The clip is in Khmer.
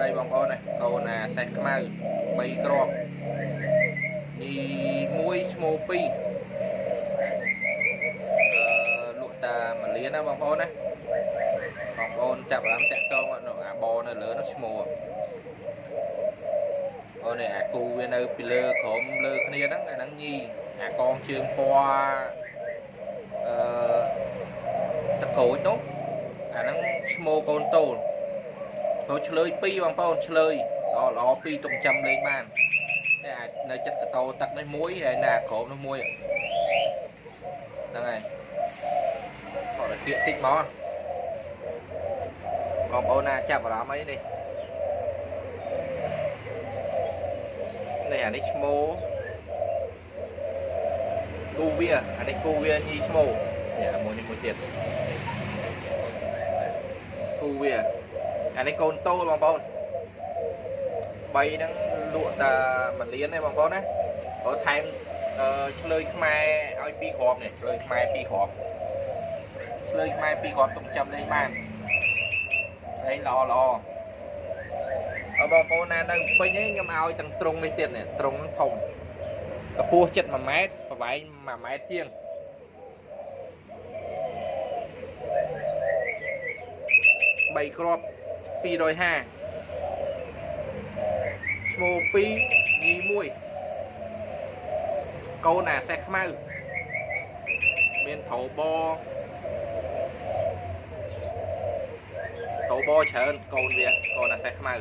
ដីបងប្អូននេះកូនអាសេះខ្មៅ3គ្រាប់ញី1ឈ្មោះ2អឺលក់តា1លានណាបងប្អូនណាបងប្អូនចាប់អារម្មណ៍តាក់តងអាបនៅលើនោះឈ្មោះអូនេះអាគូវានៅពីលើក្រោមលើគ្នាហ្នឹងអាហ្នឹងញីអាកងជើងពណ៌អឺតក្រូចនោះអាហ្នឹងឈ្មោះកូនតូលទៅឆ្លើយ2បងប្អូនឆ្លើយល្អល្អ2ទុកចាំលេងបានតែអាចនៅចិត្តកតោទឹកនេះមួយហើយនៅអាក្រោមនោះមួយហ្នឹងហើយអត់តិចតិចមកបងប្អូនណាចាប់អារម្មណ៍អីនេះនេះអានេះឈ្មោះគូវាអានេះគូវាញីឈ្មោះនេះអាមួយនេះមួយទៀតគូវាអានេះកូនតូលបងប្អូន3ហ្នឹងលក់តែ1លានទេបងប្អូនណាអូថែមឆ្លើយខ្មែរឲ្យ2គ្រាប់នេះឆ្លើយខ្មែរ2គ្រាប់ឆ្លើយខ្មែរ2គ្រាប់ទុកចាំលេងបានលេងល្អល្អអើបងប្អូនណានៅពេញឯងខ្ញុំឲ្យទាំងត្រង់នេះទៀតនេះត្រង់ហ្នឹងធំកម្ពស់ចិត្ត1ម៉ែត្រប្រវែង1ម៉ែត្រជាង3គ្រាប់250ឈ្មោះ2ញី1កូនអាសេះខ្មៅមានត្រូបត្រូបច្រើនកូនវាកូនអាសេះខ្មៅ